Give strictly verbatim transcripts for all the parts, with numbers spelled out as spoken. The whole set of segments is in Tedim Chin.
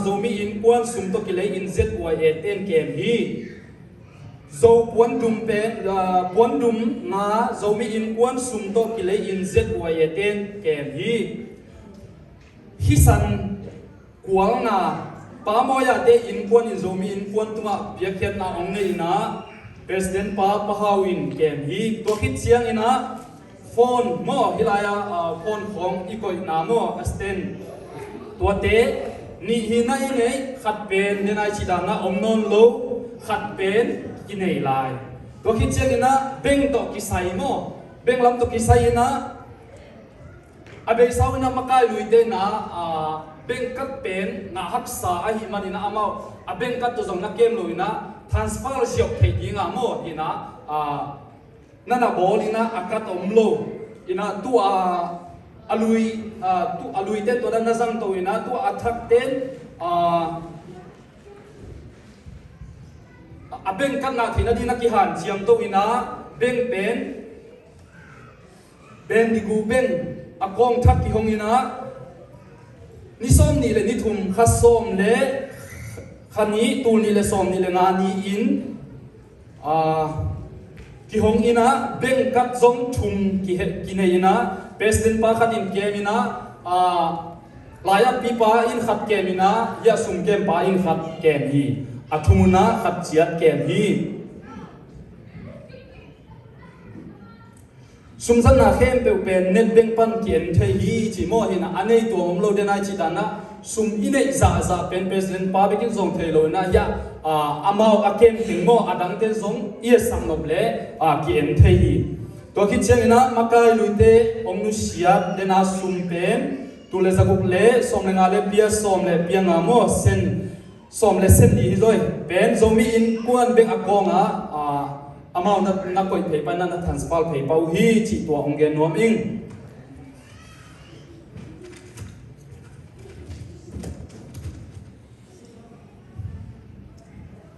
Zomi Innkuan sum tawh kilei in Z Y A ten kem hi. Zo puandum pen, ah, puandum nga Zomi Innkuan sum tawh kilei in Z Y A ten kem hi. Hih san kual nga Pa Mawi-a te innkuan in Zomi Innkuan tungah piakkhiatna hong nei in ah President pa Pa Hau in kem hi. Tua khit ciangin ah phone maw, hih lai-ah, ah, phone khawng i koihna maw, a stand, tuate nih hi na i neih, khat pen den ai cih dan ah om nawn lo, khat pen i nei lai. Tua khit ciangin ah bank tawh kisai maw, bank lam tawh kisai in ah a beisa uh in ah makai luite in ah, ah, bank card pen ngah haksa ahih manin ah amau a bank card tawh zong na kem lo in ah transfer ziau theih ding ah maw hi in ah, ah, na na bawl in ah a card om lo in ah tua a lui, ah, tu a luite tua na na zang to in ah tua a thak ten, ah, a bank card ngah theihna ding na kihanciam to in ah bank pen Bendigo bank a kawng thak kihong in ah ni sawm nih le ni thum, kha sawm le kha nih, tul nih le sawm nih le nga ni-in, ah, kihong in ah bank card zong thum kihe-, kinei in ah President pa khat in kem in ah, ah, lai-akpi pa in khat kem in ah, hih a sum kem pa in khat kem hi. A thum un ah khat ciat kem hi. Sumzatna khempeuh pen net bank pan ki-en thei hi ci maw hi in ah, a nei tuam om lo den ai cih dan ah sum i neih zahzah pen President pa bek in zong thei lo in ah, hih ah, ah, amau a kem teng maw, a dangte zong i etsak nop leh, ah, ki-en thei hi. Tua khit ciangin ah makai luite hong nusiat den ah sum pen tul le zaguk le sawm le nga le pia sawm le pia nga maw, sen sawm le sen nih hi zaw hi. Pen Zomi Innkuan bank account ah, ah, amau na, na koih phei pa in ah na transfer phei pa uh hi cih tua hong gen nuam ing.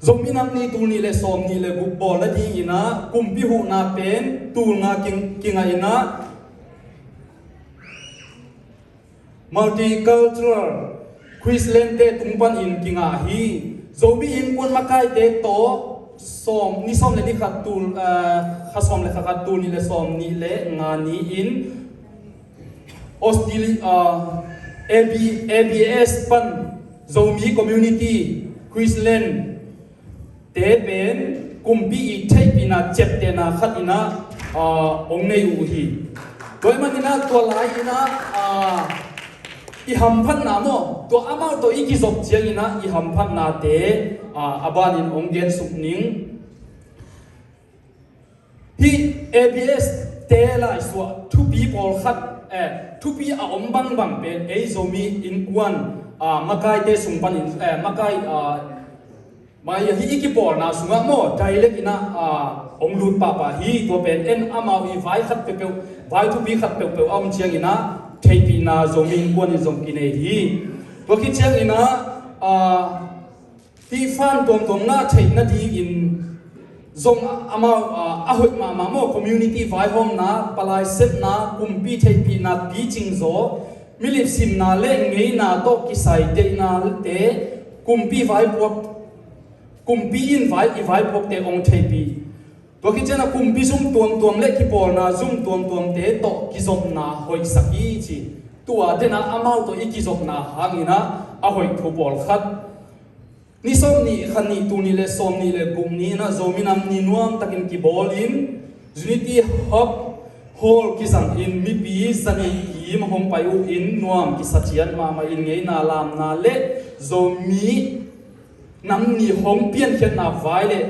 Zomi Nam Ni tul nih le sawm nih le guk bawl nading in ah kumpi huhna pen tul nga ki, kingah in ah Multicultural Christian te tung panin kingah hi. Zomi Innkuan makaite tawh sawm, ni sawm le ni khat tul, eh, kha sawm le kha khat tul nih le sawm nih le nga ni-in Australia, eh, A B, A B S pan Zomi Community Christian te pen kumpi i theihpihna ciaptehna khat in ah, ah, hong nei uh hi. Tua ahih manin ah tua lai in ah, ah, i hamphatna maw, tua amau tawh i kizop ciangin ah i hamphatnate, ah, a banin hong gensuk ning. Hih A B S te laisuah thupi pawlkhat, eh, thupi a om bangbang pen ei Zomi Innkuan, ah, makaite sung panin, eh, makai, ah, Mai hih i kipawlna sungah maw, direct in ah, ah, hong lut pahpah hi. Tua pen en amau i vai khat peuhpeuh, vai thupi khat peuhpeuh a om ciangin ah theihpihna Zomi Innkuan in zong kinei hi. Tua khit ciangin ah, ah, hih fund tuamtuam ngah theih nadingin zong amau, ah, a hoih mahmah maw, community vaihawmna, palai sepna, kumpi theihpihna picing zaw, milip simna le ngeina tawh kisai deihnate, kumpi vaipuak, kumpi in vai, i vaipuakte hong theihpih. Tua khit ciangin ah kumpi zum tuamtuam le kipawlna zum tuamtuamte tawh kizopna hoihsak hi ci. Tua den ah amau tawh i kizopna hangin ah a hoih thu pawlkhat. Ni sawm nih kha nih, tul nih le sawm nih le guk ni-in ah Zomi Nam Ni nuam takin kibawlin Unity Hub Hall kizangin mipi zanih kim hong pai uh in nuam kisa ciat mahmah in ngeina lamna le Zomi Nam Ni hong piankhiatna vai le